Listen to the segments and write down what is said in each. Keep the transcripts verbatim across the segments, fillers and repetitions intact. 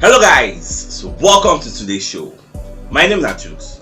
Hello guys, so welcome to today's show. My name is Jukes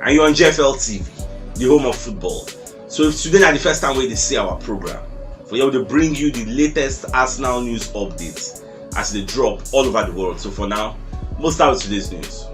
and you're on G F L T V, the home of football. So if today na the first time wey you dey see our program, for here we dey bring you the latest Arsenal news updates as e dey drop all over the world. So for now, we'll start with today's news.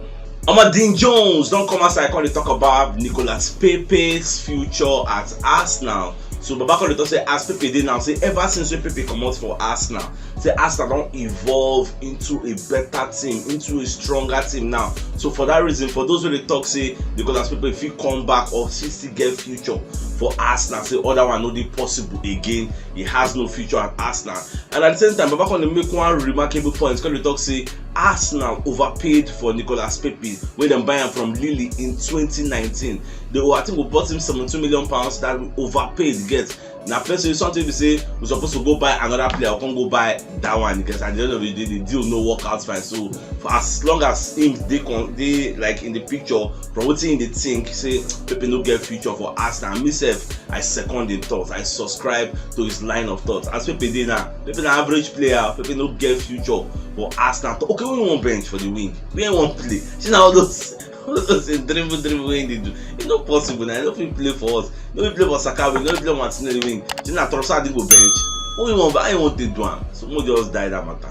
Omo, Dean Jones don come outside come dey talk about Nicolas Pepe's future at Arsenal. So Baba come dey talk say as Pepe dey now, say ever since wey Pepe comot for Arsenal, say Arsenal don evolve into a better team, into a stronger team now. So for that reason, for those wey dey talk say Nicolas Pepe fit come back or fit still get future for Arsenal, say other one no dey possible again. He has no future at Arsenal. And at the same time, Baba come dey make one remarkable point. Come dey talk say Arsenal overpaid for Nicolas Pepe wey dem buy am from Lille in twenty nineteen. They, I think, we bought him seventy-two million pounds. That we overpaid, get. Na person, something be say we supposed to go buy another player, we come go buy that one, because at the end of the day the deal no work out fine. So for as long as him dey con-, dey, like, in the picture, from wetin him dey think, say Pepe no get future for Arsenal. Me sef, I second him thoughts. I subscribe to his line of thoughts. As Pepe dey now, Pepe na average player. Pepe no get future for Arsenal. Okay, who you wan bench for the wing? Where you wan play? See, na all those, all those things, dribble, dribble wey him dey do. E no possible na. E no fit play for us. No fit play for Saka wing, no fit play for Martinelli wing. See, na Trossard dey go bench. Who you wan, how you wan take do am? So make we just die that matter.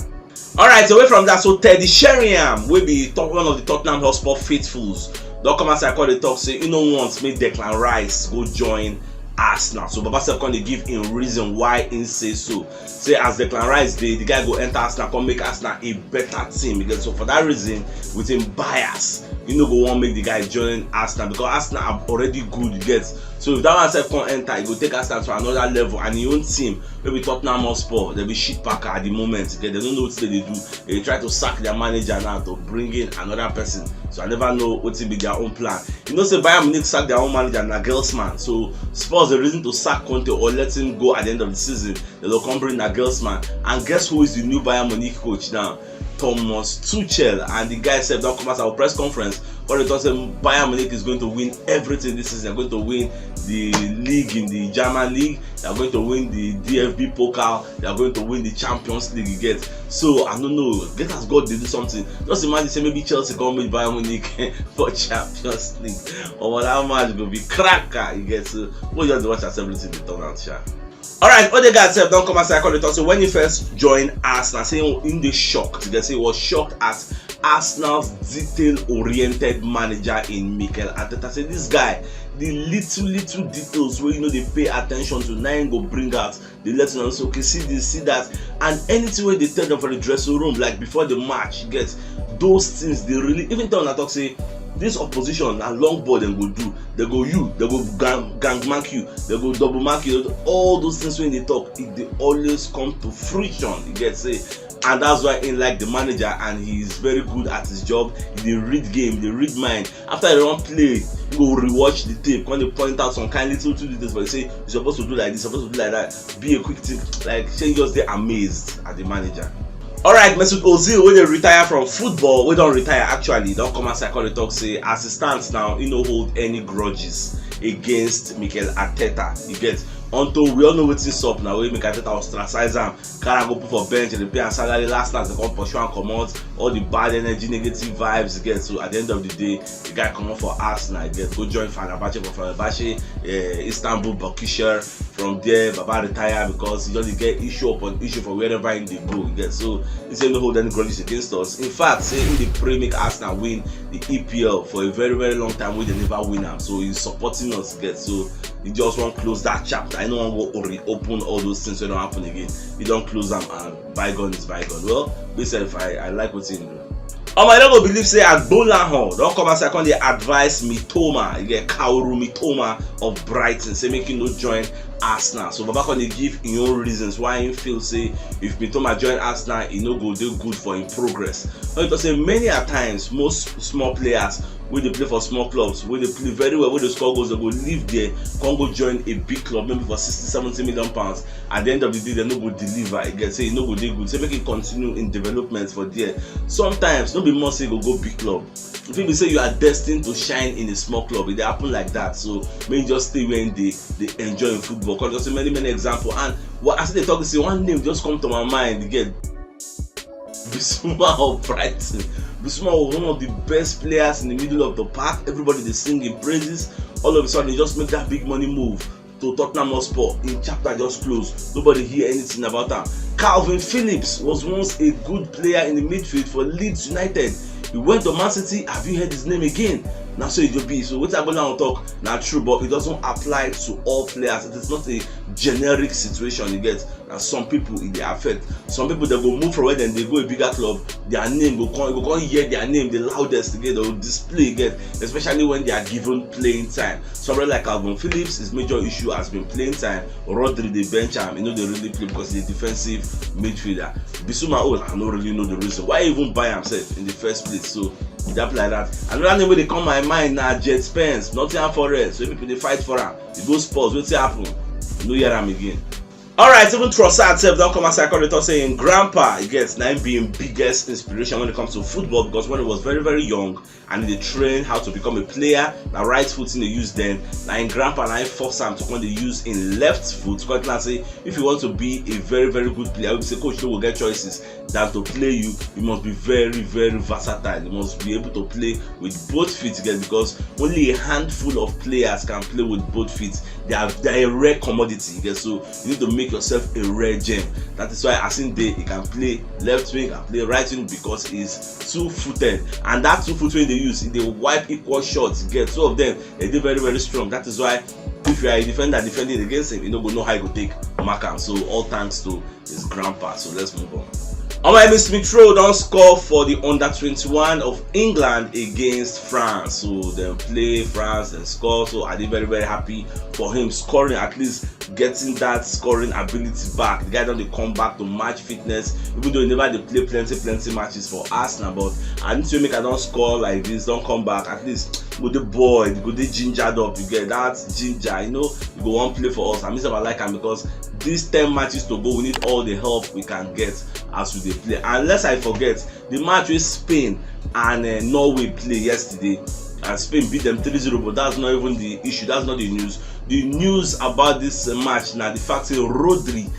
Alright, away from that, so Teddy Sheringham, wey be Tot-, one of the Tottenham Hotspur faithfuls, don come outside come dey talk say he no want make Declan Rice go join Arsenal. So Baba sef come dey give him reason why he say so. Say as Declan Rice dey, the guy go enter Arsenal, come make Arsenal a better team. Because so for that reason, with him bias, he no go wan make the guy join Arsenal, because Arsenal are already good, you get. So if that one sef come enter, e go take Arsenal to another level, and him own team, wey be Tottenham Hotspur, dem be shit packer at the moment. You get, dem no know wetin dem dey do. Dem dey try to sack their manager now to bring in another person. So I never know wetin be their own plan. You know say Bayern Munich sack their own manager, Nagelsmann. So Spurs dey reason to sack Conte or let him go at the end of the season. Dem go come bring Nagelsmann. And guess who is the new Bayern Munich coach now? Thomas Tuchel. And the guy sef don come out for press conference come dey talk say Bayern Munich is going to win everything this season. They're going to win the league in the German league. They're going to win the D F B Pokal. They're going to win the Champions League, you get. So I don't know. Get as God dey do something. Just imagine say maybe Chelsea come meet Bayern Munich for Champions League. Omo, that match go be cracker, you get. So we just watch as everything dey turn out, sha. Alright, Odegaard sef don come outside come dey talk say when he first join Arsenal, say he dey shocked. He say he was shocked at Arsenal's detail-oriented manager in Mikel Arteta. Say this guy, the little, little details wey you no dey pay attention to, na him go bring out. Dey let you know say, okay, see this, see that, and anything wey dey tell them for the dressing room, like, before the match, you get, those things dey really, even tell una talk say this opposition na long ball dem go do. Dem go you, dem go gang, gang mark you, dem go double mark you. All those things wey dey talk, e dey always come to fruition. You get, say, and that's why he like the manager, and he is very good at his job. He dey read game, he dey read mind. After you don play, you go rewatch the tape, come dey point out some kind little, little details, but you say you suppose to do like this, suppose to do like that. Be a quick thing, like, say you just dey amazed at the manager. Alright, Mesut Ozil, wey dey retire from football, wey don retire actually, don come outside come dey talk say as e stands now, he no hold any grudges against Mikel Arteta. You get, unto we all know wetin sup now, wey Mikel Arteta ostracize am, carry am go put for bench, dey pay am salary, last last dem come pursue am comot. All the bad energy, negative vibes, you get. So at the end of the day, the guy comot for Arsenal, you get, go join Fenerbahce for Fenerbahce, eh, Istanbul Basaksehir. From there, Baba retire because he just dey get issue upon issue for wherever he dey go, you get. So he say no hold any grudges against us. In fact, say he dey pray make Arsenal win the E P L for a very, very long time wey dem never win am. So he's supporting us, you get. So he just wan close that chapter. He no wan go reopen all those things wey don happen again. He don close am and bygone is bygone. Well, me sef, I, I like wetin he do. Omo, I no go believe say Agbolahon don come outside come dey advise Mitoma, you get, Kaoru Mitoma of Brighton, say make he no join Arsenal. So Baba come dey give him own reasons why he feel say if Mitoma join Arsenal, e no go dey good for him progress. When he talk say many a times, most small players wey dey play for small clubs, wey dey play very well, wey dey score goals, dem go leave there, come go join a big club, maybe for sixty, seventy million pounds. At the end of the day, dem no go deliver. E get, say e no go dey good. Say make e continue in development for there. Sometimes, no be must say you go go big club. E fit be say you are destined to shine in a small club. E dey happen like that. So make you just stay where you dey, dey enjoy him football. Come just say many, many example. And what, as I dey talk, say one name just come to my mind. You get, Bissouma of Brighton. Bissouma was one of the best players in the middle of the park. Everybody dey sing him praises. All of a sudden, he just make that big money move to Tottenham Hotspur. Him chapter just close. Nobody hear anything about am. Kalvin Phillips was once a good player in the midfield for Leeds United. He went to Man City. Have you heard his name again? Na so e go be. So wetin Agboola wan talk na true, but it doesn't apply to all players. It is not a generic situation, you get. Na some people e dey affect. Some people, dem go move from where dem dey go a bigger club, their name go come, you go come hear their name the loudest again, dem go display again, especially when they are given playing time. Somebody like Kalvin Phillips, his major issue has been playing time. Rodri dey bench am, e no dey really play because he's a defensive midfielder. Bissouma own, I no really know the reason why he even buy am sef in the first place. So that play like that. Another name wey dey come my mind na Djed Spence, Nottingham Forest, wey people dey fight for am. E go Spurs, wetin happen? No hear am again. Alright, even Trossard sef don come outside come dey talk say him grandpa, e get, na him be him biggest inspiration when it comes to football, because when he was very, very young and he dey train how to become a player, na right foot him dey use then. Na him grandpa na him force am to come dey use him left foot. Come tell am say if you want to be a very, very good player, wey be say coach no go get choices than to play you, you must be very, very versatile. You must be able to play with both feet, you get, because only a handful of players can play with both feet. They are, they are a rare commodity, you get. So you need to make yourself a rare gem. That is why as him dey, he can play left wing, can play right wing because he's two-footed. And that two foot wey he dey use, he dey wipe equal shots, you get. Two of them, e dey very, very strong. That is why if you are a defender defending against him, you no go know how you go take mark am. So all thanks to his grandpa. So let's move on. Omo, Emil Smith Rowe don score for the under twenty-one of England against France. So dem play France and score. So I dey very, very happy for him scoring, at least getting that scoring ability back. The guy don dey come back to match fitness, even though he never dey play plenty, plenty matches for Arsenal. But I need to make I don score like this, don come back. At least go dey buoyed, go dey gingered up. You get that ginger, you know, you go wan play for us. I mean, sef, I like am because these ten matches to go, we need all the help we can get as we dey play. And lest I forget, the match wey Spain and uh, Norway play yesterday, and Spain beat them three zero, but that's not even the issue. That's not the news. The news about this uh, match na the fact say Rodri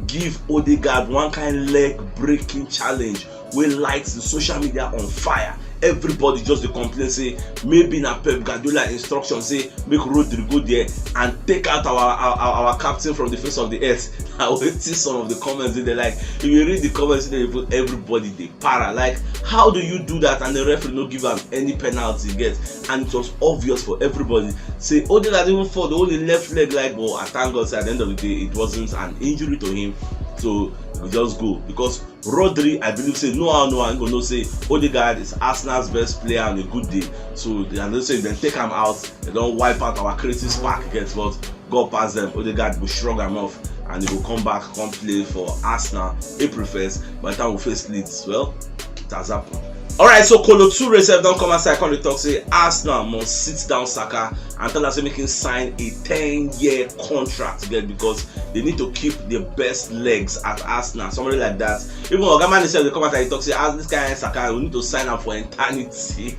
give Odegaard one kind leg breaking challenge wey light the social media on fire. Everybody just dey complain say maybe na Pep Guardiola instruction say make Rodri go there and take out our, our, our captain from the face of the earth. Na wetin some of the comments dey like. If you read the comments, dey even, everybody dey para. Like, how do you do that and the referee no give am any penalty, get? And it was obvious for everybody. Say Odegaard even fall, the only left leg, like, but I thank God say at the end of the day it wasn't an injury to him. So we just go because Rodri, I believe say no how no how go know say Odegaard is Arsenal's best player on a good day. So I know say if dem take am out, dem don wipe out our creative spark, get, but God pass them. Odegaard go shrug am off and he go come back, come play for Arsenal April first. By the time we face Leeds, well, it has happened. Alright, so Kolo Toure sef don come outside come dey talk say Arsenal must sit down Saka and tell am say make him sign a ten-year contract, get, because they need to keep the best legs at Arsenal, somebody like that. Even Oga Man himself dey come out and he talk say as this kind Saka, we need to sign am for eternity.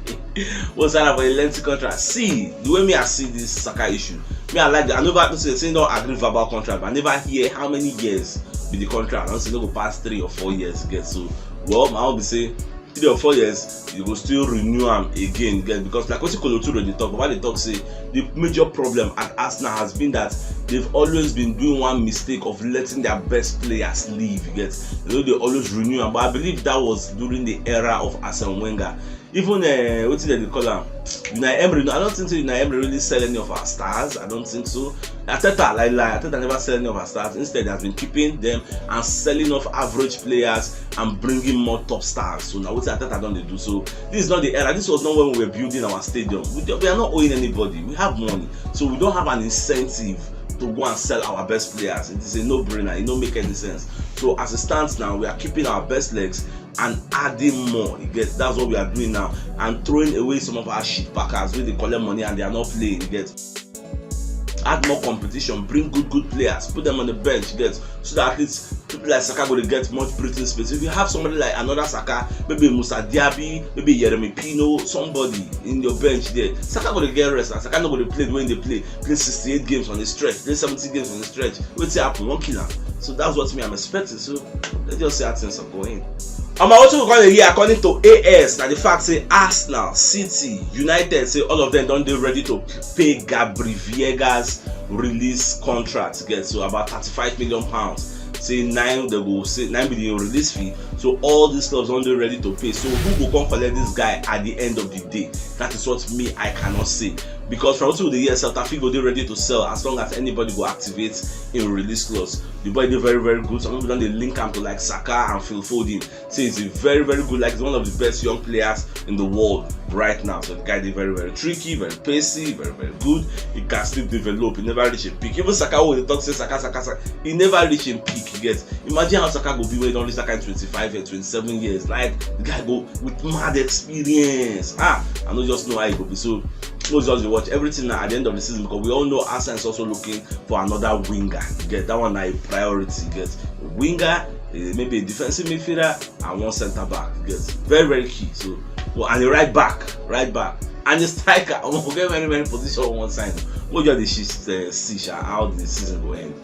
We'll sign am for a lengthy contract. See, the way me I see this Saka issue, me I like that. I never to say say he don agree verbal contract, but I never hear how many years be the contract. I don say no go pass three or four years, get. So, well, my own be say three or four years, you go still renew am again, get, because like wetin Kolo Toure dey talk, Baba dey talk say the major problem at Arsenal has been that they've always been doing one mistake of letting their best players leave, you get. They no dey always renew am, but I believe that was during the era of Arsene Wenger. Even uh, wetin dem dey call am, Unai Emery. No, I don't think so. Unai Emery really sell any of our stars. I don't think so. Arteta, like lie, Arteta never sell any of our stars. Instead, he has been keeping them and selling off average players and bringing more top stars. So now what Arteta don dey do? So this is not the era. This was not when we were building our stadium. We, don't- we are not owing anybody. We have money, so we don't have an incentive to go and sell our best players. It is a no-brainer. It no make any sense. So as it stands now, we are keeping our best legs and adding more. You get, that's what we are doing now, and throwing away some of our shit packers wey dey collect money and they are not playing. You get, add more competition, bring good good players, put them on the bench, get, so that at least people like Saka go dey get much breathing space. If you have somebody like another Saka, maybe Musa Diaby, maybe Yeremi Pino, somebody in your bench there, Saka go dey get rest. And Saka no go dey play the way they play, play sixty-eight games on a stretch, play seventy games on a stretch. Wetin happen? One kill am. So that's what me I'm expecting. So let's just see how things are going. Omo, wetin we come dey hear according to A S na the fact say Arsenal, City, United say all of them don dey ready to pay Gabri Viegas release contract, get, so about thirty-five million pounds. Say nine, they go say nine billion release fee. So all these clubs don dey ready to pay. So who go come collect this guy at the end of the day? That is what me, I cannot say. Because from wetin we dey hear, Celta Vigo dey ready to sell as long as anybody go activate im release clause. The boy dey very, very good. Some people don dey link am to, like, Saka and Phil Foden. Say he's a very, very good, like, he's one of the best young players in the world right now. So the guy dey very, very tricky, very pacey, very, very good. He can still develop. He never reach a peak. Even Saka, wey dey talk say Saka, Saka, Saka, he never reach a peak. You get? Imagine how Saka go be when he don reach that kind twenty-five years, twenty-seven years. Like, the guy go with mad experience. Ah, I no just know how he go be. So, let's just dey watch everything now at the end of the season, because we all know Arsenal is also looking for another winger. You get? That one na a priority. You get? Winger, eh, maybe a defensive midfielder and one centre back. You get? Very, very key. So, well, and the right back, right back, and the striker. We get many, many positions we wan sign. We just dey see, eh, see sha, how the season go end.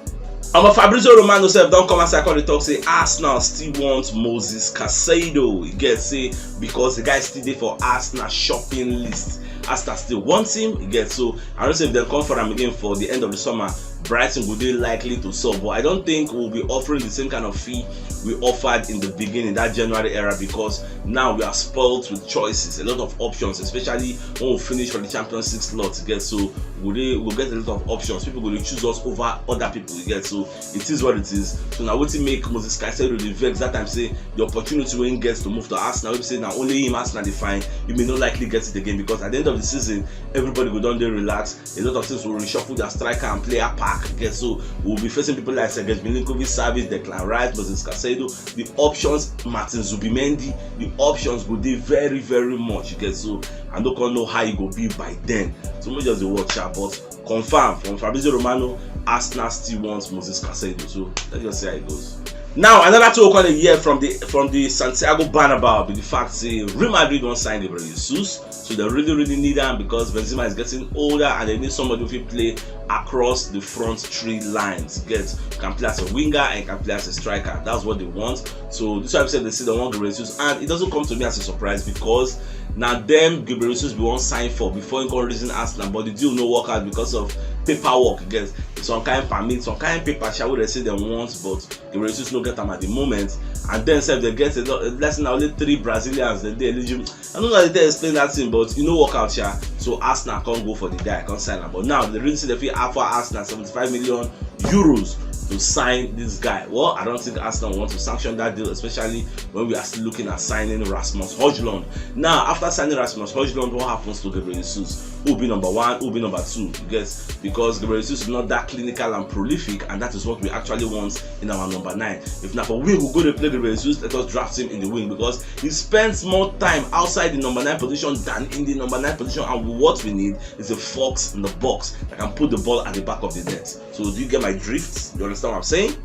Omo, Fabrizio Romano sef don come outside come dey talk say Arsenal still want Moses Caicedo. You get? Say because the guy still dey for Arsenal shopping list, Arsenal still want him. You get? So I know say if dem come for am again for the end of the summer, Brighton go dey likely to sell. But I don't think we'll be offering the same kind of fee we offered in the beginning, that January era, because now we are spoilt with choices, a lot of options, especially when we finish for the Champions League slot. You get? So we dey, we'll get a lot of options. People go dey choose us over other people. You get? So it is what it is. So na wetin make Moses Caicedo dey vex that time, say the opportunity wey he gets to move to Arsenal, wey be say na only him Arsenal dey find, he may not likely get it again, because at the end of the season, everybody go don dey relax. A lot of things will reshuffle their striker and player pack. You get? So we'll be facing people like Sergej Milinkovic-Savic, Declan Rice, Moses Caicedo. The options, Martin Zubimendi, the options go dey very, very much. You get? So I no come know how e go be by then. So we just dey watch am, but confirm from Fabrizio Romano, Arsenal still wants Moses Caicedo. So let's just see how it goes. Now, another thing we come dey hear from the, from the Santiago Bernabeu be the fact say Real Madrid wan sign Gabriel Jesus. So they really, really need am because Benzema is getting older and they need somebody who fit play across the front three lines. Get, can play as a winger and can play as a striker. That's what they want. So this is why we said they say they want Gabriel Jesus, and it doesn't come to me as a surprise because na dem Gabriel Jesus bin wan sign for before he come reason Arsenal, but the deal no work out because of paperwork. You get? Some kind permit, some kind paper sha wey they say they want, but Gabriel Jesus no get am at the moment. And then sef they get a lot, let's say na only three Brazilians dem dey eligible. I don't know how they explain that thing, but e no work out sha. So Arsenal come go for the guy, come sign am. But now they really say they fit offer Arsenal seventy-five million euros to sign this guy. Well, I don't think Arsenal want to sanction that deal, especially when we are still looking at signing Rasmus Højlund. Now, after signing Rasmus Højlund, what happens to Gabriel Jesus? Who be number one? Who be number two? You get? Because Gabriel Jesus is not that clinical and prolific, and that is what we actually want in our number nine. If na for wing we go dey play Gabriel Jesus, let us draft him in the wing because he spends more time outside the number nine position than in the number nine position, and what we need is a fox in the box that can put the ball at the back of the net. So do you get my drift? You understand what I'm saying?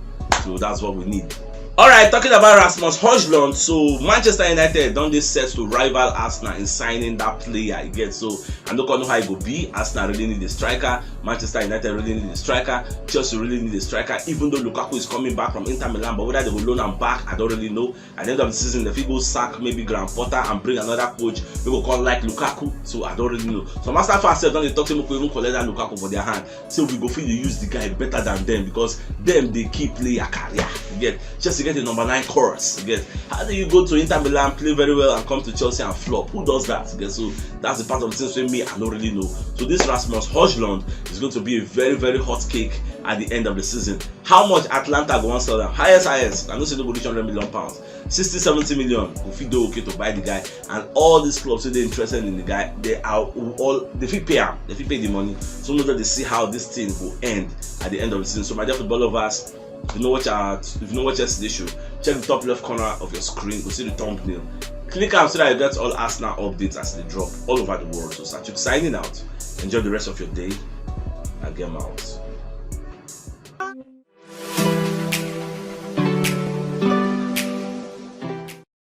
So that's what we need. All right, talking about Rasmus Højlund, so Manchester United don dey set to rival Arsenal in signing that player. You get? So I no come know how e go be. Arsenal really need a striker. Manchester United really need a striker. Chelsea really need a striker. Even though Lukaku is coming back from Inter Milan, but whether they go loan am back, I don't really know. At the end of the season, they fit go sack maybe Graham Potter and bring another coach wey go come like Lukaku. So I don't really know. Some Arsenal fans sef don dey talk say make we even collect that Lukaku for their hand. Say we go fit dey use the guy better than them because them dey keep player career. You get? Chelsea get a number nine chorus. You get? How do you go to Inter Milan, play very well, and come to Chelsea and flop? Who does that? You get? So that's the part of the things wey me, I don't really know. So this Rasmus Højlund is going to be a very, very hot cake at the end of the season. How much Atalanta go wan sell am? Highest, highest, I know say no go reach hundred million pounds. Sixty, seventy million go fit dey okay to buy the guy, and all these clubs wey dey interested in the guy, they are all, they fit pay am, they fit pay the money. So make dem dey see how this thing go end at the end of the season. So my dear football lovers, if you no watch our, if you no watch yesterday show, check the top left corner of your screen, go see the thumbnail. Click am so that you get all Arsenal updates as they drop all over the world. So Sachuk signing out. Enjoy the rest of your day. I get out.